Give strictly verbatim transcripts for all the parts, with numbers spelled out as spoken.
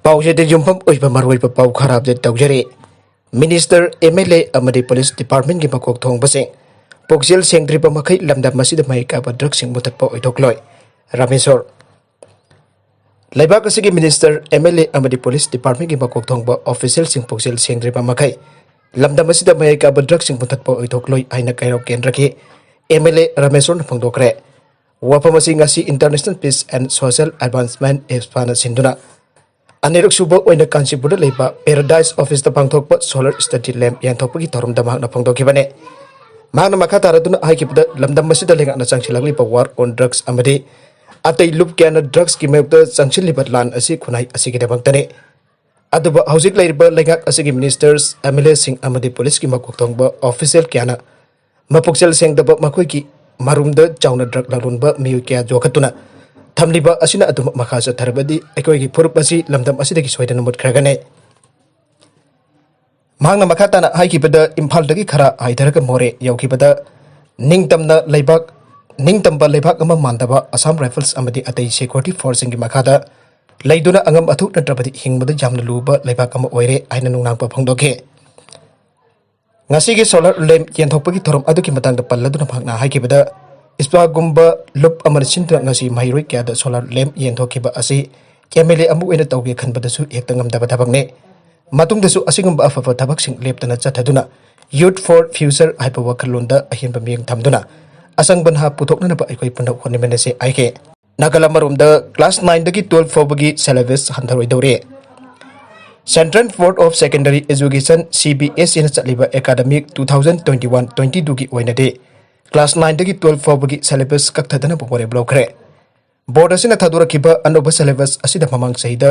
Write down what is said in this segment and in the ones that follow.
ꯄꯥꯎꯁꯤꯗ ꯌꯨꯝꯐꯝ ꯑꯣꯏꯕ ꯃꯔꯨꯑꯣꯏꯕ ꯄꯥꯎ ꯈꯔ ꯑꯞꯗꯦꯠ ꯇꯧꯖꯔꯤ꯫ ꯃꯤꯅꯤꯁꯇꯔ, ꯑꯦꯝ ꯑꯦꯜ ꯑꯦ ꯑꯃꯗꯤ ꯄꯨꯂꯤꯁ ꯗꯤꯄꯥꯔꯠꯃꯦꯟꯒꯤ ꯃꯀꯣꯛ ꯊꯣꯡꯕꯁꯤꯡ ꯄꯨꯛꯆꯦꯜ ꯁꯦꯡꯗ꯭ꯔꯤꯕ ꯃꯈꯩ ꯂꯝꯗꯝ ꯑꯁꯤꯗ ꯃꯍꯩ ꯀꯥꯕ ꯗ꯭ꯔꯒꯁꯤꯡ ꯃꯨꯊꯠꯄ ꯑꯣꯏꯊꯣꯛꯂꯣꯏ꯫ ꯔꯥꯃꯦꯁꯣꯔ꯫ ꯂꯩꯕꯥꯛ ꯑꯁꯤꯒꯤ ꯃꯤꯅꯤꯁꯇꯔ, ꯑꯦꯝ ꯑꯦꯜ ꯑꯦ ꯑꯃꯗꯤ ꯄꯨꯂꯤꯁ ꯗꯤꯄꯥꯔꯠꯃꯦꯟꯒꯤ ꯃꯀꯣꯛ ꯊꯣꯡꯕ ꯑꯣꯐꯤꯁꯤꯌꯦꯜꯁꯤꯡ ꯄꯨꯛꯆꯦꯜ ꯁꯦꯡꯗ꯭ꯔꯤꯕ ꯃꯈꯩ ꯂꯝꯗꯝ ꯑꯁꯤꯗ ꯃꯍꯩ ꯀꯥꯕ ꯗ꯭ꯔꯒꯁꯤꯡ ꯃꯨꯊꯠꯄ ꯑꯣꯏꯊꯣꯛꯂꯣꯏ ꯍꯥꯏꯅ ꯀꯩꯔꯥꯎ ꯀꯦꯟꯗ꯭ꯔꯒꯤ ꯑꯦꯝ ꯑꯦꯜ ꯑꯦ ꯔꯥꯃꯦꯁꯣꯔꯅ ꯐꯣꯡꯗꯣꯛꯈ꯭ꯔꯦ꯫ ꯋꯥꯐꯝ ꯑꯁꯤ ꯉꯁꯤ International Peace and Social Advancement, ꯏꯐꯁꯥꯅ ꯁꯤꯟꯗꯨꯅ ꯑꯅꯤꯔꯛ ꯁꯨꯕ ꯑꯣꯏꯅ ꯀꯥꯟꯆꯤꯄꯨꯔꯗ ꯂꯩꯕ ꯄꯦꯔꯥꯗꯥꯏꯁ ꯑꯣꯐꯤꯁꯇ ꯄꯥꯡꯊꯣꯛꯄ ꯁꯣꯂꯔ ꯁ꯭ꯇꯗꯤ ꯂꯦꯝꯞ ꯌꯦꯟꯊꯣꯛꯄꯒꯤ ꯊꯧꯔꯝꯗ ꯃꯍꯥꯛꯅ ꯐꯣꯡꯗꯣꯛꯈꯤꯕꯅꯤ꯫ ꯃꯍꯥꯛꯅ ꯃꯈꯥ ꯇꯥꯔꯗꯨꯅ ꯍꯥꯏꯈꯤꯕꯗ, ꯂꯝꯗꯝ ꯑꯁꯤꯗ ꯂꯩꯉꯥꯛꯅ ꯆꯪꯁꯤꯜꯂꯛꯂꯤꯕ war on drugs ꯑꯃꯗꯤ ꯑꯇꯩ ꯂꯨꯞ ꯀꯌꯥꯅ ꯗ꯭ꯔꯒꯁꯀꯤ ꯃꯥꯌꯣꯛꯇ ꯆꯪꯁꯤꯜꯂꯤꯕ ꯂꯥꯟ ꯑꯁꯤ ꯈꯨꯟꯅꯥꯏ ꯑꯁꯤꯒꯤꯗꯃꯛꯇꯅꯤ꯫ ꯑꯗꯨꯕꯨ ꯍꯧꯖꯤꯛ ꯂꯩꯔꯤꯕ ꯂꯩꯉꯥꯛ ꯑꯁꯤꯒꯤ ꯃꯤꯅꯤꯁꯇꯔꯁ, ꯑꯦꯝ ꯑꯦꯜ ꯑꯦꯁꯤꯡ ꯑꯃꯗꯤ ꯄꯨꯂꯤꯁꯀꯤ ꯃꯀꯣꯛ ꯊꯣꯡꯕ ꯑꯣꯐꯤꯁꯤꯌꯦꯜ ꯀꯌꯥꯅ ꯃꯄꯨꯛꯆꯦꯜ ꯁꯦꯡꯗꯕ ꯃꯈꯣꯏꯒꯤ ꯃꯔꯨꯝꯗ ꯆꯥꯎꯅ ꯗ꯭ꯔꯒ ꯂꯂꯣꯟꯕ ꯃꯤꯑꯣꯏ ꯀꯌꯥ ꯌꯣꯛꯈꯠꯇꯨꯅ ꯊꯝꯂꯤꯕ ꯑꯁꯤꯅ ꯑꯗꯨꯃꯛ ꯃꯈꯥ ꯆꯠꯊꯔꯕꯗꯤ ꯑꯩꯈꯣꯏꯒꯤ ꯐꯨꯔꯨꯞ ꯑꯁꯤ ꯂꯝꯗꯝ ꯑꯁꯤꯗꯒꯤ ꯁꯣꯏꯗꯅ ꯃꯨꯠꯈ꯭ꯔꯒꯅꯤ꯫ ꯃꯍꯥꯛꯅ ꯃꯈꯥ ꯇꯥꯅ ꯍꯥꯏꯈꯤꯕꯗ, ꯏꯝꯐꯥꯜꯗꯒꯤ ꯈꯔ ꯍꯥꯏꯊꯔꯒ ꯃꯣꯔꯦ ꯌꯧꯈꯤꯕꯗ ꯅꯤꯡꯇꯝꯅ ꯂꯩꯕꯥꯛ, ꯅꯤꯡꯇꯝꯕ ꯂꯩꯕꯥꯛ ꯑꯃ ꯃꯥꯟꯗꯕ ꯑꯁꯥꯝ ꯔꯥꯏꯐꯜꯁ ꯑꯃꯗꯤ ꯑꯇꯩ ꯁꯦꯀ꯭ꯌꯨꯔꯤꯇꯤ ꯐꯣꯔꯁꯁꯤꯡꯒꯤ ꯃꯈꯥꯗ ꯂꯩꯗꯨꯅ ꯑꯉꯝ ꯑꯊꯨꯞ ꯅꯠꯇ꯭ꯔꯕꯗꯤ ꯍꯤꯡꯕꯗ ꯌꯥꯝꯅ ꯂꯨꯕ ꯂꯩꯕꯥꯛ ꯑꯃ ꯑꯣꯏꯔꯦ ꯍꯥꯏꯅ ꯅꯨꯡꯅꯥꯡꯕ ꯐꯣꯡꯗꯣꯛꯈꯤ꯫ ꯉꯁꯤꯒꯤ ꯁꯣꯂꯔ ꯂꯦꯝꯞ ꯌꯦꯟꯊꯣꯛꯄꯒꯤ ꯊꯧꯔꯝ ꯑꯗꯨꯒꯤ ꯃꯇꯥꯡꯗ ꯄꯜꯂꯗꯨꯅ ꯃꯍꯥꯛꯅ ꯍꯥꯏꯈꯤꯕꯗ, ꯏꯁꯄꯥꯒꯨꯝꯕ ꯂꯨꯞ ꯑꯃꯅ ꯁꯤꯟꯗꯨꯅ ꯉꯁꯤ ꯃꯍꯩꯔꯣꯏ ꯀꯌꯥꯗ ꯁꯣꯂꯔ ꯂꯦꯝꯞ ꯌꯦꯟꯊꯣꯛꯈꯤꯕ ꯑꯁꯤ ꯑꯦꯝ ꯑꯦꯜ ꯑꯦ ꯑꯃ ꯑꯣꯏꯅ ꯇꯧꯒꯦ ꯈꯟꯕꯗꯁꯨ ꯍꯦꯛꯇ ꯉꯝꯗꯕ ꯊꯕꯛꯅꯤ꯫ ꯃꯇꯨꯡꯗꯁꯨ ꯑꯁꯤꯒꯨꯝꯕ ꯑꯐꯕ ꯊꯕꯛꯁꯤꯡ ꯂꯦꯞꯇꯅ ꯆꯠꯊꯗꯨꯅ Youth for Future ꯍꯥꯏꯕ ꯋꯥꯈꯜꯂꯣꯟꯗ ꯑꯍꯦꯟꯕ ꯃꯤꯠꯌꯦꯡ ꯊꯝꯗꯨꯅ ꯑꯆꯪꯕ ꯅꯍꯥ ꯄꯨꯊꯣꯛꯅꯅꯕ ꯑꯩꯈꯣꯏ ꯄꯨꯟꯅ ꯍꯣꯠꯅꯃꯤꯟꯅꯁꯦ ꯍꯥꯏꯈꯤ꯫ ꯅꯥꯀꯜ ꯑꯃꯔꯣꯝꯗ, ꯀ꯭ꯂꯥꯁ ꯅꯥꯏꯟꯗꯒꯤ ꯇꯨꯋꯦꯜꯐ ꯐꯥꯎꯕꯒꯤ ꯁꯦꯂꯦꯕꯁ ꯍꯟꯊꯔꯣꯏꯗꯧꯔꯦ꯫ Central Board of Secondary Education, C B S ꯏꯅ ꯆꯠꯂꯤꯕ academic two thousand twenty one twenty ꯇꯨꯒꯤ ꯑꯣꯏꯅꯗꯤ ꯀ꯭ꯂꯥꯁ ꯅꯥꯏꯟꯗꯒꯤ ꯇꯨꯋꯦꯜꯐ ꯐꯥꯎꯕꯒꯤ ꯁꯦꯂꯦꯕꯁ ꯀꯛꯊꯗꯅꯕ ꯋꯥꯔꯦꯞ ꯂꯧꯈ꯭ꯔꯦ꯫ ꯕꯣꯔꯗ ꯑꯁꯤꯅ ꯊꯥꯗꯣꯔꯛꯈꯤꯕ ꯑꯅꯧꯕ ꯁꯦꯂꯦꯕꯁ ꯑꯁꯤꯗ ꯃꯃꯥꯡ ꯆꯍꯤꯗ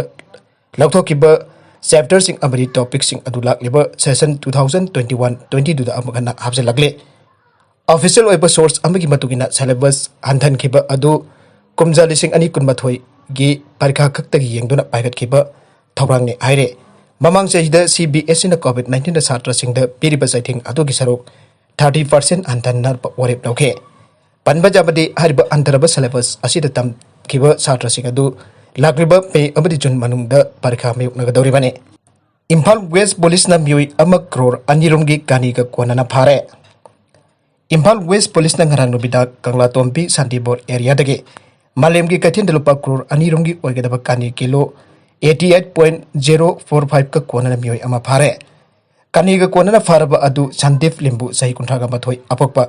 ꯂꯧꯊꯣꯛꯈꯤꯕ ꯆꯦꯞꯇꯔꯁꯤꯡ ꯑꯃꯗꯤ ꯇꯣꯄꯤꯛꯁꯤꯡ ꯑꯗꯨ ꯂꯥꯛꯂꯤꯕ session two thousand twenty one twenty ꯇꯨꯗ ꯑꯃꯨꯛ ꯍꯟꯅ ꯍꯥꯞꯆꯤꯜꯂꯛꯂꯦ꯫ ꯑꯣꯐꯤꯁꯤꯌꯦꯜ ꯑꯣꯏꯕ ꯁꯣꯔꯁ ꯑꯃꯒꯤ ꯃꯇꯨꯡ ꯏꯟꯅ, ꯁꯦꯂꯦꯕꯁ ꯍꯟꯊꯍꯟꯈꯤꯕ ꯑꯗꯨ ꯀꯨꯝꯖꯥ ꯂꯤꯁꯤꯡ ꯑꯅꯤ ꯀꯨꯟꯃꯥꯊꯣꯏꯒꯤ ꯄꯔꯤꯈꯥ ꯈꯛꯇꯒꯤ ꯌꯦꯡꯗꯨꯅ ꯄꯥꯏꯈꯠꯈꯤꯕ ꯊꯧꯔꯥꯡꯅꯤ ꯍꯥꯏꯔꯦ꯫ ꯃꯃꯥꯡ ꯆꯍꯤꯗ ꯁꯤ ꯕꯤ ꯑꯦꯁ ꯏꯅ ꯀꯣꯚꯤꯗ ꯅꯥꯏꯟꯇꯤꯟꯅ ꯁꯥꯇ꯭ꯔꯁꯤꯡꯗ ꯄꯤꯔꯤꯕ ꯆꯩꯊꯦꯡ ꯑꯗꯨꯒꯤ ꯁꯔꯨꯛ ꯊꯥꯔꯇꯤ ꯄꯥꯔꯁꯦꯟ ꯍꯟꯊꯍꯟꯅꯕ ꯋꯥꯔꯦꯞ ꯂꯧꯈꯤ꯫ ꯄꯟꯕ ꯌꯥꯕꯗꯤ, ꯍꯥꯏꯔꯤꯕ ꯍꯟꯊꯔꯕ ꯁꯦꯂꯦꯕꯁ ꯑꯁꯤꯗ ꯇꯝꯈꯤꯕ ꯁꯥꯇ꯭ꯔꯁꯤꯡ ꯑꯗꯨ ꯂꯥꯛꯂꯤꯕ ꯃꯦ ꯑꯃꯗꯤ ꯖꯨꯟ ꯃꯅꯨꯡꯗ ꯄꯔꯤꯈꯥ ꯃꯥꯌꯣꯛꯅꯒꯗꯧꯔꯤꯕꯅꯤ꯫ ꯏꯝꯐꯥꯜ ꯋꯦꯁ ꯄꯨꯂꯤꯁꯅ ꯃꯤꯑꯣꯏ ꯑꯃ ꯀ꯭ꯔꯣꯔ ꯑꯅꯤ ꯔꯣꯝꯒꯤ ꯀꯥꯅꯤꯒ ꯀꯣꯟꯅꯅ ꯐꯥꯔꯦ꯫ ꯏꯝꯐꯥꯜ ꯋꯦꯁ ꯄꯨꯂꯤꯁꯅ ꯉꯔꯥꯡ ꯅꯨꯃꯤꯗꯥꯡ ꯀꯪꯂꯥꯇꯣꯝꯕꯤ ꯁꯥꯟꯇꯤꯄꯨꯔ ꯑꯦꯔꯤꯌꯥꯗꯒꯤ ꯃꯥꯂꯦꯝꯒꯤ ꯀꯩꯊꯦꯜꯗ ꯂꯨꯄꯥ ꯀ꯭ꯔꯣꯔ ꯑꯅꯤ ꯔꯣꯝꯒꯤ ꯑꯣꯏꯒꯗꯕ ꯀꯥꯅꯤ kilo eighty eight point zero four five ꯀ ꯀꯣꯟꯅꯅ ꯃꯤꯑꯣꯏ ꯑꯃ ꯐꯥꯔꯦ꯫ ꯀꯥꯅꯤꯒ ꯀꯣꯟꯅꯅ ꯐꯥꯔꯕ ꯑꯗꯨ ꯁꯟꯗꯤꯞ ꯂꯤꯝꯕꯨ, ꯆꯍꯤ ꯀꯨꯟꯊ꯭ꯔꯥꯒ ꯃꯥꯊꯣꯏ, ꯑꯄꯣꯛꯄ,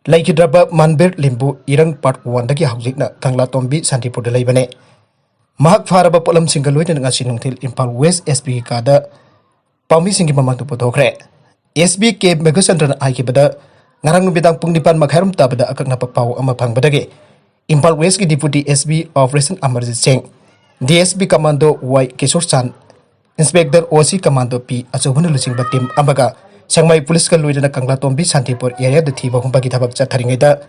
ꯂꯩꯈꯤꯗ꯭ꯔꯕ ꯃꯥꯟꯕꯤꯔ ꯂꯤꯝꯕꯨ, ꯏꯔꯪ ꯄꯥꯔꯠ ꯋꯥꯟꯗꯒꯤ ꯍꯧꯖꯤꯛꯅ ꯀꯪꯂꯥꯇꯣꯝꯕꯤ ꯁꯥꯟꯇꯤꯄꯨꯔꯗ ꯂꯩꯕꯅꯦ꯫ ꯃꯍꯥꯛ ꯐꯥꯔꯕ ꯄꯣꯠꯂꯝꯁꯤꯡꯒ ꯂꯣꯏꯅꯅ ꯉꯁꯤ ꯅꯨꯡꯊꯤꯜ ꯏꯝꯐꯥꯜ ꯋꯦꯁ ꯑꯦꯁ ꯄꯤꯒꯤ ꯀꯥꯗ ꯄꯥꯎꯃꯤꯁꯤꯡꯒꯤ ꯃꯃꯥꯡꯗ ꯄꯨꯊꯣꯛꯈ꯭ꯔꯦ꯫ ꯑꯦꯁ ꯄꯤ ꯀꯦ ꯃꯦꯘꯆꯟꯗ꯭ꯔꯅ ꯍꯥꯏꯈꯤꯕꯗ, ꯉꯔꯥꯡ ꯅꯨꯃꯤꯗꯥꯡ ꯄꯨꯡ ꯅꯤꯄꯥꯟ ꯃꯈꯥꯏꯔꯣꯝ ꯇꯥꯕꯗ ꯑꯀꯛꯅꯕ ꯄꯥꯎ ꯑꯃ ꯐꯪꯕꯗꯒꯤ ꯏꯝꯐꯥꯜ ꯋꯦꯁꯀꯤ deputy S P operation Amarjeet ꯁꯤꯡ, ꯗꯤ ꯑꯦꯁ ꯄꯤ ꯀꯃꯥꯟꯗꯣ ꯋꯥꯏ ꯀꯤꯁꯣꯔ ꯆꯥꯟ, ꯏꯟꯁꯄꯦꯛꯇꯔ ꯑꯣ ꯁꯤ ꯀꯃꯥꯟꯗꯣ ꯄꯤ ꯑꯆꯧꯕꯅ ꯂꯨꯆꯤꯡꯕ ꯇꯤꯝ ꯑꯃꯒ ꯁꯦꯡꯃꯥꯏ ꯄꯨꯂꯤꯁꯀ ꯂꯣꯏꯅꯅ ꯀꯪꯂꯥꯇꯣꯝꯕꯤ ꯁꯥꯟꯇꯤꯄꯨꯔ ꯑꯦꯔꯤꯌꯥꯗ ꯊꯤꯕ ꯍꯨꯝꯕꯒꯤ ꯊꯕꯛ ꯆꯠꯊꯔꯤꯉꯩꯗ,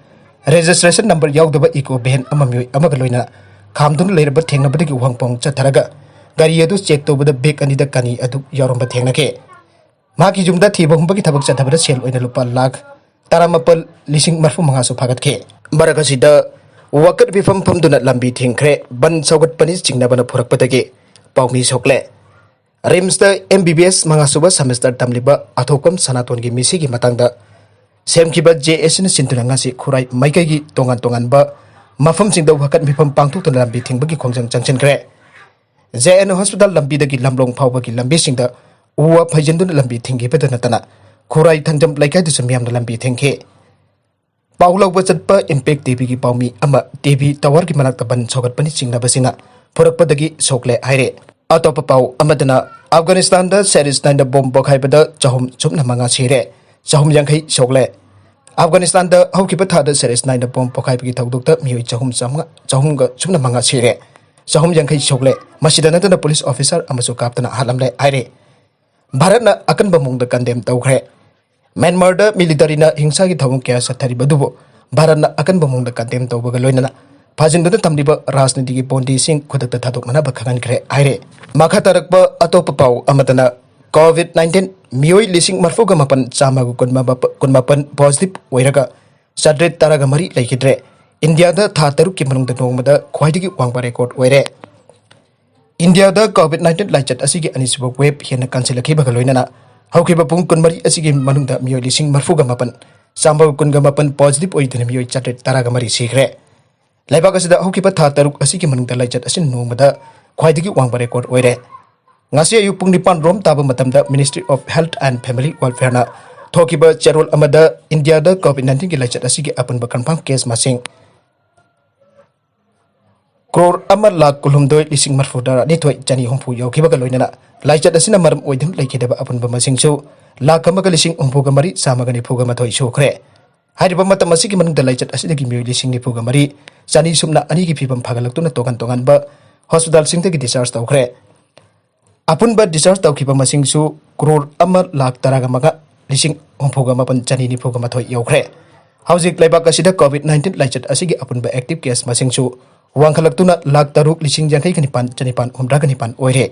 ꯔꯦꯖꯤꯁꯇ꯭ꯔꯦꯁꯟ ꯅꯝꯕꯔ ꯌꯥꯎꯗꯕ ꯏꯀꯣ ꯚꯦꯟ ꯑꯃ ꯃꯤꯑꯣꯏ ꯑꯃꯒ ꯂꯣꯏꯅꯅ ꯈꯥꯝꯗꯨꯅ ꯂꯩꯔꯝꯕ ꯊꯦꯡꯅꯕꯗꯒꯤ ꯋꯥꯍꯪ ꯄꯥꯎꯍꯪ ꯆꯠꯊꯔꯒ ꯒꯥꯔꯤ ꯑꯗꯨ ꯆꯦꯛ ꯇꯧꯕꯗ ꯕꯦꯒ ꯑꯅꯤꯗ ꯀꯥꯅꯤ ꯑꯗꯨ ꯌꯥꯎꯔꯝꯕ ꯊꯦꯡꯅꯈꯤ꯫ ꯃꯍꯥꯛꯀꯤ ꯌꯨꯝꯗ ꯊꯤꯕ ꯍꯨꯝꯕꯒꯤ ꯊꯕꯛ ꯆꯠꯊꯕꯗ ꯁꯦꯜ ꯑꯣꯏꯅ ꯂꯨꯄꯥ ꯂꯥꯈ ꯇꯔꯥꯃꯥꯄꯜ ꯂꯤꯁꯤꯡ ꯃꯔꯐꯨ ꯃꯉꯥꯁꯨ ꯐꯥꯒꯠꯈꯤ꯫ ꯃꯔꯛ ꯑꯁꯤꯗ ꯋꯥꯀꯠ ꯃꯤꯐꯝ ꯐꯝꯗꯨꯅ ꯂꯝꯕꯤ ꯊꯤꯡꯈ꯭ꯔꯦ꯫ ꯕꯟ ꯁꯧꯒꯠꯄꯅꯤ ꯆꯤꯡꯅꯕꯅ ꯐꯨꯔꯛꯄꯗꯒꯤ ꯄꯥꯎꯃꯤ ꯁꯣꯛꯂꯦ꯫ ꯔꯤꯝꯁꯇ ꯑꯦꯝ ꯕꯤ ꯕꯤ ꯑꯦꯁ ꯃꯉꯥꯁꯨꯕ ꯁꯦꯃꯦꯁꯇꯔ ꯇꯝꯂꯤꯕ ꯑꯊꯣꯛꯄꯝ ꯁꯅꯥꯇꯣꯟꯒꯤ ꯃꯤꯁꯤꯒꯤ ꯃꯇꯥꯡꯗ ꯁꯦꯝꯈꯤꯕ ꯖꯦ ꯑꯦꯁꯤꯅ ꯁꯤꯟꯗꯨꯅ ꯉꯁꯤ ꯈꯨꯔꯥꯏ ꯃꯥꯏꯀꯩꯒꯤ ꯇꯣꯉꯥꯟ ꯇꯣꯉꯥꯟꯕ ꯃꯐꯝꯁꯤꯡꯗ ꯋꯥꯀꯠ ꯃꯤꯐꯝ ꯄꯥꯡꯊꯣꯛꯇꯨꯅ ꯂꯝꯕꯤ ꯊꯤꯡꯕꯒꯤ ꯈꯣꯡꯖꯪ ꯆꯪꯁꯤꯟꯈ꯭ꯔꯦ꯫ ꯖꯦ ꯑꯦꯟ ꯍꯣꯁꯄꯤꯇꯥꯜ ꯂꯝꯕꯤꯗꯒꯤ ꯂꯝꯂꯣꯡ ꯐꯥꯎꯕꯒꯤ ꯂꯝꯕꯤꯁꯤꯡꯗ ꯎ ꯋꯥ ꯐꯩꯖꯤꯟꯗꯨꯅ ꯂꯝꯕꯤ ꯊꯤꯡꯈꯤꯕꯗ ꯅꯠꯇꯅ ꯈꯨꯔꯥꯏ ꯊꯥꯡꯖꯝ ꯂꯩꯀꯥꯏꯗꯁꯨ ꯃꯤꯌꯥꯝꯅ ꯂꯝꯕꯤ ꯊꯤꯡꯈꯤ꯫ ꯄꯥꯎ ꯂꯧꯕ ꯆꯠꯄ ꯏꯝꯄꯦꯛ ꯇꯤꯚꯤꯒꯤ ꯄꯥꯎꯃꯤ ꯑꯃ ꯇꯤꯚꯤ ꯇꯥꯋꯔꯒꯤ ꯃꯅꯥꯛꯇ ꯕꯟ ꯁꯧꯒꯠꯄꯅꯤ ꯆꯤꯡꯅꯕꯁꯤꯡꯅ ꯐꯨꯔꯛꯄꯗꯒꯤ ꯁꯣꯛꯂꯦ ꯍꯥꯏꯔꯦ꯫ ꯑꯇꯣꯞꯄ ꯄꯥꯎ ꯑꯃꯗꯅ, ꯑꯐꯒꯥꯅꯤꯁꯇꯥꯟꯗ ꯁꯦꯔꯤꯁ ꯅꯥꯏꯟꯗ ꯕꯣꯝ ꯄꯣꯈꯥꯏꯕꯗ ꯆꯍꯨꯝ ꯁꯨꯞꯅ ꯃꯉꯥ ꯁꯤꯔꯦ, ꯆꯍꯨꯝ ꯌꯥꯡꯈꯩ ꯁꯣꯛꯂꯦ꯫ ꯑꯐꯒꯥꯅꯤꯁꯇꯥꯟꯗ ꯍꯧꯈꯤꯕ ꯊꯥꯗ ꯁꯦꯔꯤꯁ ꯅꯥꯏꯟꯗ ꯕꯣꯝ ꯄꯣꯈꯥꯏꯕꯒꯤ ꯊꯧꯗꯣꯛꯇ ꯃꯤꯑꯣꯏ ꯆꯍꯨꯝ ꯆꯥꯝꯃꯉꯥ, ꯆꯍꯨꯝꯒ ꯁꯨꯞꯅ ꯃꯉꯥ ꯁꯤꯔꯦ, ꯆꯍꯨꯝ ꯌꯥꯡꯈꯩ ꯁꯣꯛꯂꯦ꯫ ꯃꯁꯤꯗ ꯅꯠꯇꯅ ꯄꯨꯂꯤꯁ ꯑꯣꯐꯤꯁꯥꯔ ꯑꯃꯁꯨ ꯀꯥꯞꯇꯅ ꯍꯥꯠꯂꯝꯂꯦ ꯍꯥꯏꯔꯦ꯫ ꯚꯥꯔꯠꯅ ꯑꯀꯟꯕ ꯃꯑꯣꯡꯗ ꯀꯟꯗꯦꯝ ꯇꯧꯈ꯭ꯔꯦ꯫ ꯃ꯭ꯌꯥꯟꯃꯥꯔꯗ ꯃꯤꯂꯤꯇꯔꯤꯅ ꯍꯤꯡꯁꯥꯒꯤ ꯊꯧꯑꯣꯡ ꯀꯌꯥ ꯆꯠꯊꯔꯤꯕ ꯑꯗꯨꯕꯨ ꯚꯥꯔꯠꯅ ꯑꯀꯟꯕ ꯃꯑꯣꯡꯗ ꯀꯟꯗꯦꯝ ꯇꯧꯕꯒ ꯂꯣꯏꯅꯅ ꯐꯥꯖꯤꯟꯗꯨꯅ ꯊꯝꯂꯤꯕ ꯔꯥꯖꯅꯤꯇꯤꯒꯤ ꯕꯣꯟꯗꯤꯁꯤꯡ ꯈꯨꯗꯛꯇ ꯊꯥꯗꯣꯛꯅꯅꯕ ꯈꯪꯍꯟꯈ꯭ꯔꯦ ꯍꯥꯏꯔꯦ꯫ ꯃꯈꯥ ꯇꯥꯔꯛꯄ ꯑꯇꯣꯞꯄ ꯄꯥꯎ ꯑꯃꯗꯅ, ꯀꯣꯚꯤꯗ ꯅꯥꯏꯟꯇꯤꯟ ꯃꯤꯑꯣꯏ ꯂꯤꯁꯤꯡ ꯃꯔꯐꯨꯒ ꯃꯥꯄꯟ ꯆꯥꯝꯃꯒ ꯀꯨꯟꯃꯥꯄꯟ ꯄꯣꯖꯤꯇꯤꯚ ꯑꯣꯏꯔꯒ ꯆꯥꯇ꯭ꯔꯦꯠ ꯇꯔꯥꯒ ꯃꯔꯤ ꯂꯩꯈꯤꯗ꯭ꯔꯦ꯫ ꯏꯟꯗꯤꯌꯥꯗ ꯊꯥ ꯇꯔꯨꯛꯀꯤ ꯃꯅꯨꯡꯗ ꯅꯣꯡꯃꯗ ꯈ꯭ꯋꯥꯏꯗꯒꯤ ꯋꯥꯡꯕ ꯔꯦꯀꯣꯔꯗ ꯑꯣꯏꯔꯦ꯫ ꯏꯟꯗꯤꯌꯥꯗ ꯀꯣꯚꯤꯗ ꯅꯥꯏꯟꯇꯤꯟ ꯂꯥꯏꯆꯠ ꯑꯁꯤꯒꯤ ꯑꯅꯤꯁꯨꯕ ꯋꯦꯕ ꯍꯦꯟꯅ ꯀꯟꯁꯤꯜꯂꯛꯈꯤꯕꯒ ꯂꯣꯏꯅꯅ ꯍꯧꯈꯤꯕ ꯄꯨꯡ ꯀꯨꯟꯃꯔꯤ ꯑꯁꯤꯒꯤ ꯃꯅꯨꯡꯗ ꯃꯤꯑꯣꯏ ꯂꯤꯁꯤꯡ ꯃꯔꯤꯐꯨꯒ ꯃꯥꯄꯟ, ꯆꯥꯝꯃꯒ ꯀꯨꯟꯒ ꯃꯥꯄꯟ ꯄꯣꯖꯤꯇꯤꯚ ꯑꯣꯏꯗꯨꯅ ꯃꯤꯑꯣꯏ ꯆꯥꯇ꯭ꯔꯦꯠ ꯇꯔꯥꯒ ꯃꯔꯤ ꯁꯤꯈ꯭ꯔꯦ꯫ ꯂꯩꯕꯥꯛ ꯑꯁꯤꯗ ꯍꯧꯈꯤꯕ ꯊꯥ ꯇꯔꯨꯛ ꯑꯁꯤꯒꯤ ꯃꯅꯨꯡꯗ ꯂꯥꯏꯆꯠ ꯑꯁꯤ ꯅꯣꯡꯃꯗ ꯈ꯭ꯋꯥꯏꯗꯒꯤ ꯋꯥꯡꯕ ꯔꯦꯀꯣꯔꯗ ꯑꯣꯏꯔꯦ꯫ ꯉꯁꯤ ꯑꯌꯨꯛ ꯄꯨꯡ ꯅꯤꯄꯥꯟ ꯔꯣꯝ ꯇꯥꯕ ꯃꯇꯝꯗ Ministry of Health and Family Welfareꯅ ꯊꯣꯛꯈꯤꯕ ꯆꯦꯔꯣꯜ ꯑꯃꯗ ꯏꯟꯗꯤꯌꯥꯗ ꯀꯣꯚꯤꯗ ꯅꯥꯏꯟꯇꯤꯟꯒꯤ ꯂꯥꯏꯆꯠ ꯑꯁꯤꯒꯤ ꯑꯄꯨꯟꯕ ꯀꯟꯐꯥꯔꯝ ꯀꯦꯁ ꯃꯁꯤꯡ ꯀ꯭ꯔꯣꯔ ꯑꯃ ꯂꯥꯈ ꯀꯨꯟꯍꯨꯝꯗꯣꯏ ꯂꯤꯁꯤꯡ ꯃꯔꯤꯐꯨꯇꯔꯥ ꯅꯤꯊꯣꯏ ꯆꯅꯤ ꯍꯨꯝꯐꯨ ꯌꯧꯈꯤꯕꯒ ꯂꯣꯏꯅꯅ ꯂꯥꯏꯆꯠ ꯑꯁꯤꯅ ꯃꯔꯝ ꯑꯣꯏꯗꯨꯅ ꯂꯩꯈꯤꯗꯕ ꯑꯄꯨꯟꯕ ꯃꯁꯤꯡꯁꯨ ꯂꯥꯈ ꯑꯃꯒ ꯂꯤꯁꯤꯡ ꯍꯨꯝꯐꯨꯒ ꯃꯔꯤ ꯆꯥꯝꯃꯒ ꯅꯤꯐꯨꯒ ꯃꯥꯊꯣꯏ ꯁꯨꯈ꯭ꯔꯦ꯫ ꯍꯥꯏꯔꯤꯕ ꯃꯇꯝ ꯑꯁꯤꯒꯤ ꯃꯅꯨꯡꯗ ꯂꯥꯏꯆꯠ ꯑꯁꯤꯗꯒꯤ ꯃꯤꯑꯣꯏ ꯂꯤꯁꯤꯡ ꯅꯤꯐꯨꯒ ꯃꯔꯤ ꯆꯅꯤ ꯁꯨꯞꯅ ꯑꯅꯤꯒꯤ ꯐꯤꯕꯝ ꯐꯒꯠꯂꯛꯇꯨꯅ ꯇꯣꯉꯥꯟ ꯇꯣꯉꯥꯟꯕ ꯍꯣꯁꯄꯤꯇꯥꯜꯁꯤꯡꯗꯒꯤ ꯗꯤꯁꯆꯥꯔꯖ ꯇꯧꯈ꯭ꯔꯦ꯫ ꯑꯄꯨꯟꯕ ꯗꯤꯁꯆꯥꯔꯖ ꯇꯧꯈꯤꯕ ꯃꯁꯤꯡꯁꯨ ꯀ꯭ꯔꯣꯔ ꯑꯃ ꯂꯥꯈ ꯇꯔꯥꯒ ꯃꯉꯥ ꯂꯤꯁꯤꯡ ꯍꯨꯝꯐꯨꯒ ꯃꯥꯄꯟ ꯆꯅꯤ ꯅꯤꯐꯨꯒ ꯃꯥꯊꯣꯏ ꯌꯧꯈ꯭ꯔꯦ꯫ ꯍꯧꯖꯤꯛ ꯂꯩꯕꯥꯛ ꯑꯁꯤꯗ ꯀꯣꯚꯤꯗ ꯅꯥꯏꯟꯇꯤꯟ ꯂꯥꯏꯆꯠ ꯑꯁꯤꯒꯤ ꯑꯄꯨꯟꯕ ꯑꯦꯛꯇꯤꯚ ꯀꯦꯁ ꯃꯁꯤꯡꯁꯨ ꯋꯥꯡꯈꯠꯂꯛꯇꯨꯅ ꯂꯥꯈ ꯇꯔꯨꯛ ꯂꯤꯁꯤꯡ ꯌꯥꯡꯈꯩꯒ ꯅꯤꯄꯥꯟ ꯆꯅꯤꯄꯥꯟ ꯍꯨꯝꯗ꯭ꯔꯥꯒ ꯅꯤꯄꯥꯟ ꯑꯣꯏꯔꯦ꯫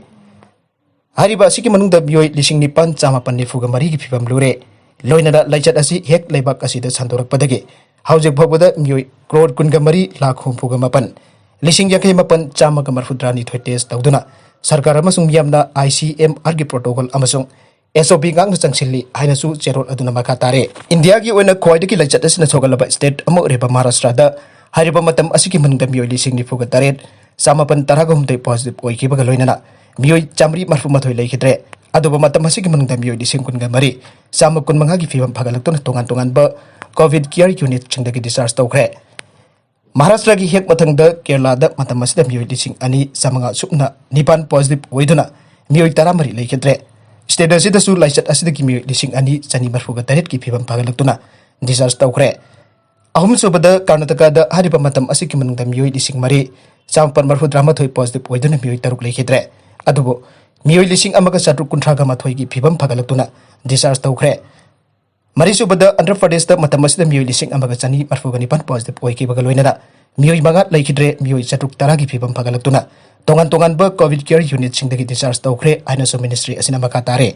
ꯍꯥꯏꯔꯤꯕ ꯑꯁꯤꯒꯤ ꯃꯅꯨꯡꯗ ꯃꯤꯑꯣꯏ ꯂꯤꯁꯤꯡ ꯅꯤꯄꯥꯟ ꯆꯥꯃꯥꯄꯟ ꯅꯤꯐꯨꯒ ꯃꯔꯤꯒꯤ ꯐꯤꯕꯝ ꯂꯨꯔꯦ꯫ ꯂꯣꯏꯅꯅ ꯂꯥꯏꯆꯠ ꯑꯁꯤ ꯍꯦꯛ ꯂꯩꯕꯥꯛ ꯑꯁꯤꯗ ꯁꯟꯗꯣꯔꯛꯄꯗꯒꯤ ꯍꯧꯖꯤꯛ ꯐꯥꯎꯕꯗ ꯃꯤꯑꯣꯏ ꯀ꯭ꯔꯣꯔ ꯀꯨꯟꯒ ꯃꯔꯤ ꯂꯥꯈ ꯍꯨꯝꯐꯨꯒ ꯃꯥꯄꯟ ꯂꯤꯁꯤꯡ ꯌꯥꯡꯈꯩ ꯃꯥꯄꯟ ꯆꯥꯝꯃꯒ ꯃꯔꯤꯐꯨꯇꯔꯥ ꯅꯤꯊꯣꯏ ꯇꯦꯁ ꯇꯧꯗꯨꯅ ꯁꯔꯀꯥꯔ ꯑꯃꯁꯨꯡ ꯃꯤꯌꯥꯝꯅ ICMRꯒꯤ ꯄ꯭ꯔꯣꯇꯣꯀꯣꯜ ꯑꯃꯁꯨꯡ SOP ꯉꯥꯛꯅ ꯆꯪꯁꯤꯜꯂꯤ ꯍꯥꯏꯅꯁꯨ ꯆꯦꯔꯣꯜ ꯑꯗꯨꯅ ꯃꯈꯥ ꯇꯥꯔꯦ꯫ ꯏꯟꯗꯤꯌꯥꯒꯤ ꯑꯣꯏꯅ ꯈ꯭ꯋꯥꯏꯗꯒꯤ ꯂꯥꯏꯆꯠ ꯑꯁꯤꯅ ꯊꯣꯛꯍꯜꯂꯕ ꯁ꯭ꯇꯦꯠ ꯑꯃ ꯑꯣꯏꯔꯤꯕ ꯃꯍꯥꯔꯥꯁꯇ꯭ꯔꯗ ꯍꯥꯏꯔꯤꯕ ꯃꯇꯝ ꯑꯁꯤꯒꯤ ꯃꯅꯨꯡꯗ ꯃꯤꯑꯣꯏ ꯂꯤꯁꯤꯡ ꯅꯤꯐꯨꯒ ꯇꯔꯦꯠ ꯆꯥꯃꯥꯄꯟ ꯇꯔꯥꯒ ꯍꯨꯝꯗꯣꯏ ꯄꯣꯖꯤꯇꯤꯚ ꯑꯣꯏꯈꯤꯕꯒ ꯂꯣꯏꯅꯅ ꯃꯤꯑꯣꯏ ꯆꯥꯃꯔꯤ ꯃꯔꯤꯐꯨ ꯃꯥꯊꯣꯏ ꯂꯩꯈꯤꯗ꯭ꯔꯦ꯫ ꯑꯗꯨꯕꯨ ꯃꯇꯝ ꯑꯁꯤꯒꯤ ꯃꯅꯨꯡꯗ ꯃꯤꯑꯣꯏ ꯂꯤꯁꯤꯡ ꯀꯨꯟꯒ ꯃꯔꯤ ꯆꯥꯝꯃ ꯀꯨꯟꯃꯉꯥꯒꯤ ꯐꯤꯕꯝ ꯐꯒꯠꯂꯛꯇꯨꯅ ꯇꯣꯉꯥꯟ ꯇꯣꯉꯥꯟꯕ ꯀꯣꯚꯤꯗ ꯀꯤꯌꯔ ꯌꯨꯅꯤꯠꯁꯤꯡꯗꯒꯤ ꯗꯤꯁꯆꯥꯔꯖ ꯇꯧꯈ꯭ꯔꯦ꯫ ꯃꯍꯥꯔꯥꯁꯇ꯭ꯔꯒꯤ ꯍꯦꯛ ꯃꯊꯪꯗ ꯀꯦꯔꯂꯥꯗ ꯃꯇꯝ ꯑꯁꯤꯗ ꯃꯤꯑꯣꯏ ꯂꯤꯁꯤꯡ ꯑꯅꯤ ꯆꯥꯃꯉꯥ ꯁꯨꯞꯅ ꯅꯤꯄꯥꯟ ꯄꯣꯖꯤꯇꯤꯚ ꯑꯣꯏꯗꯨꯅ ꯃꯤꯑꯣꯏ ꯇꯔꯥꯃꯔꯤ ꯂꯩꯈꯤꯗ꯭ꯔꯦ꯫ ꯁ꯭ꯇꯦꯠ ꯑꯁꯤꯗꯁꯨ ꯂꯥꯏꯆꯠ ꯑꯁꯤꯗꯒꯤ ꯃꯤꯑꯣꯏ ꯂꯤꯁꯤꯡ ꯑꯅꯤ ꯆꯅꯤ ꯃꯔꯤꯐꯨꯒ ꯇꯔꯦꯠꯀꯤ ꯐꯤꯕꯝ ꯐꯒꯠꯂꯛꯇꯨꯅ ꯗꯤꯁꯆꯥꯔꯖ ꯇꯧꯈ꯭ꯔꯦ꯫ ꯑꯍꯨꯝꯁꯨꯕꯗ ꯀꯔꯅꯥꯇꯀꯥꯗ ꯍꯥꯏꯔꯤꯕ ꯃꯇꯝ ꯑꯁꯤꯒꯤ ꯃꯅꯨꯡꯗ ꯃꯤꯑꯣꯏ ꯂꯤꯁꯤꯡ ꯃꯔꯤ ꯆꯥꯃꯥꯄꯟ ꯃꯔꯤꯐꯨꯇꯔꯥ ꯃꯥꯊꯣꯏ ꯄꯣꯖꯤꯇꯤꯚ ꯑꯣꯏꯗꯨꯅ ꯃꯤꯑꯣꯏ ꯇꯔꯨꯛ ꯂꯩꯈꯤꯗ꯭ꯔꯦ꯫ ꯑꯗꯨꯕꯨ ꯃꯤꯑꯣꯏ ꯂꯤꯁꯤꯡ ꯑꯃꯒ ꯆꯥꯇ꯭ꯔꯨꯛ ꯀꯨꯟꯊ꯭ꯔꯥꯒ ꯃꯥꯊꯣꯏꯒꯤ ꯐꯤꯕꯝ ꯐꯒꯠꯂꯛꯇꯨꯅ ꯗꯤꯁꯆꯥꯔꯖ ꯇꯧꯈ꯭ꯔꯦ꯫ ꯃꯔꯤꯁꯨꯕꯗ ꯑꯟꯙ꯭ꯔ ꯄ꯭ꯔꯗꯦꯁꯇ ꯃꯇꯝ ꯑꯁꯤꯗ ꯃꯤꯑꯣꯏ ꯂꯤꯁꯤꯡ ꯑꯃꯒ ꯆꯅꯤ ꯃꯔꯤꯐꯨꯒ ꯅꯤꯄꯥꯟ ꯄꯣꯖꯤꯇꯤꯚ ꯑꯣꯏꯈꯤꯕꯒ ꯂꯣꯏꯅꯅ ꯃꯤꯑꯣꯏ ꯃꯉꯥ ꯂꯩꯈꯤꯗ꯭ꯔꯦ꯫ ꯃꯤꯑꯣꯏ ꯆꯥꯇ꯭ꯔꯨꯛ ꯇꯔꯥꯒꯤ ꯐꯤꯕꯝ ꯐꯒꯠꯂꯛꯇꯨꯅ ꯇꯣꯉꯥꯟ ꯇꯣꯉꯥꯟꯕ ꯀꯣꯚꯤꯗ ꯀꯤꯌꯔ ꯌꯨꯅꯤꯠꯁꯤꯡꯗꯒꯤ ꯗꯤꯁꯆꯥꯔꯖ ꯇꯧꯈ꯭ꯔꯦ ꯍꯥꯏꯅꯁꯨ ꯃꯤꯅꯤꯁꯇ꯭ꯔꯤ ꯑꯁꯤꯅ ꯃꯈꯥ ꯇꯥꯔꯦ꯫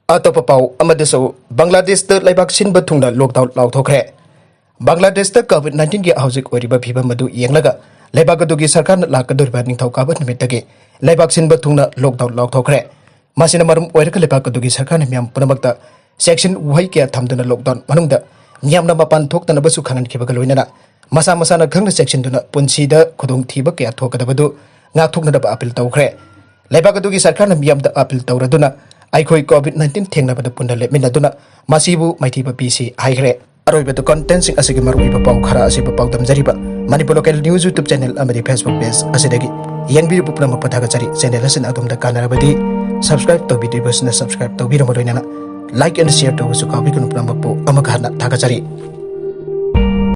ꯑꯇꯣꯞꯄ ꯄꯥꯎ ꯑꯃꯗꯁꯨ, ꯕꯪꯒ꯭ꯂꯥꯗꯦꯁꯇ ꯂꯩꯕꯥꯛ ꯁꯤꯟꯕ ꯊꯨꯡꯅ ꯂꯣꯛꯗꯥꯎꯟ ꯂꯥꯎꯊꯣꯛꯈ꯭ꯔꯦ꯫ ꯕꯪꯒ꯭ꯂꯥꯗꯦꯁꯇ ꯀꯣꯚꯤꯗ ꯅꯥꯏꯟꯇꯤꯟꯒꯤ ꯍꯧꯖꯤꯛ ꯑꯣꯏꯔꯤꯕ ꯐꯤꯕꯝ ꯑꯗꯨ ꯌꯦꯡꯂꯒ ꯂꯩꯕꯥꯛ ꯑꯗꯨꯒꯤ ꯁꯔꯀꯥꯔꯅ ꯂꯥꯛꯀꯗꯧꯔꯤꯕ ꯅꯤꯡꯊꯧꯀꯥꯕ ꯅꯨꯃꯤꯠꯇꯒꯤ ꯂꯩꯕꯥꯛ ꯁꯤꯟꯕ ꯊꯨꯡꯅ ꯂꯣꯛꯗꯥꯎꯟ ꯂꯥꯎꯊꯣꯛꯈ꯭ꯔꯦ꯫ ꯃꯁꯤꯅ ꯃꯔꯝ ꯑꯣꯏꯔꯒ ꯂꯩꯕꯥꯛ ꯑꯗꯨꯒꯤ ꯁꯔꯀꯥꯔꯅ ꯃꯤꯌꯥꯝ ꯄꯨꯝꯅꯃꯛꯇ ꯆꯦꯛꯁꯤꯟ ꯋꯥꯍꯩ ꯀꯌꯥ ꯊꯝꯗꯨꯅ ꯂꯣꯛꯗꯥꯎꯟ ꯃꯅꯨꯡꯗ ꯃꯤꯌꯥꯝꯅ ꯃꯄꯥꯟ ꯊꯣꯛꯇꯅꯕꯁꯨ ꯈꯪꯍꯟꯈꯤꯕꯒ ꯂꯣꯏꯅꯅ ꯃꯁꯥ ꯃꯁꯥꯅ ꯈꯪꯅ ꯆꯦꯛꯁꯤꯟꯗꯨꯅ ꯄꯨꯟꯁꯤꯗ ꯈꯨꯗꯣꯡꯊꯤꯕ ꯀꯌꯥ ꯊꯣꯛꯀꯗꯕꯗꯨ ꯉꯥꯛꯊꯣꯛꯅꯅꯕ ꯑꯄꯤꯜ ꯇꯧꯈ꯭ꯔꯦ꯫ ꯂꯩꯕꯥꯛ ꯑꯗꯨꯒꯤ ꯁꯔꯀꯥꯔꯅ ꯃꯤꯌꯥꯝꯗ ꯑꯄꯤꯜ ꯇꯧꯔꯗꯨꯅ ꯑꯩꯈꯣꯏ COVID nineteen ꯊꯦꯡꯅꯕꯗ ꯄꯨꯟꯅ ꯂꯦꯞꯃꯤꯟꯅꯗꯨꯅ ꯃꯁꯤꯕꯨ ꯃꯥꯏꯊꯤꯕ ꯄꯤꯁꯤ ꯍꯥꯏꯈ꯭ꯔꯦ꯫ ꯑꯔꯣꯏꯕꯗ contentꯁꯤꯡ ꯑꯁꯤꯒꯤ ꯃꯔꯨꯑꯣꯏꯕ ꯄꯥꯎ ꯈꯔ ꯑꯁꯤꯕꯨ ꯄꯥꯎꯗꯝꯖꯔꯤꯕ Manipur Local News YouTube channel ꯑꯃꯗꯤ Facebook page ꯑꯁꯤꯗꯒꯤ ꯌꯦꯡꯕꯤꯔꯤꯕ ꯄꯨꯝꯅꯃꯛꯄꯨ ꯊꯥꯒꯠꯆꯔꯤ꯫ Channel ꯑꯁꯤꯅ ꯑꯗꯣꯝꯗ ꯀꯥꯟꯅꯔꯕꯗꯤ subscribe ꯇꯧꯕꯤꯗ꯭ꯔꯤꯕꯁꯤꯅ subscribe ꯇꯧꯕꯤꯔꯝꯕ ꯂꯣꯏꯅꯅ like and share ꯇꯧꯕꯁꯨ ꯀꯥꯎꯕꯤꯒꯅꯨ꯫ ꯄꯨꯝꯅꯃꯛꯄꯨ ꯑꯃꯨꯛ ꯍꯟꯅ ꯊꯥꯒꯠꯆꯔꯤ꯫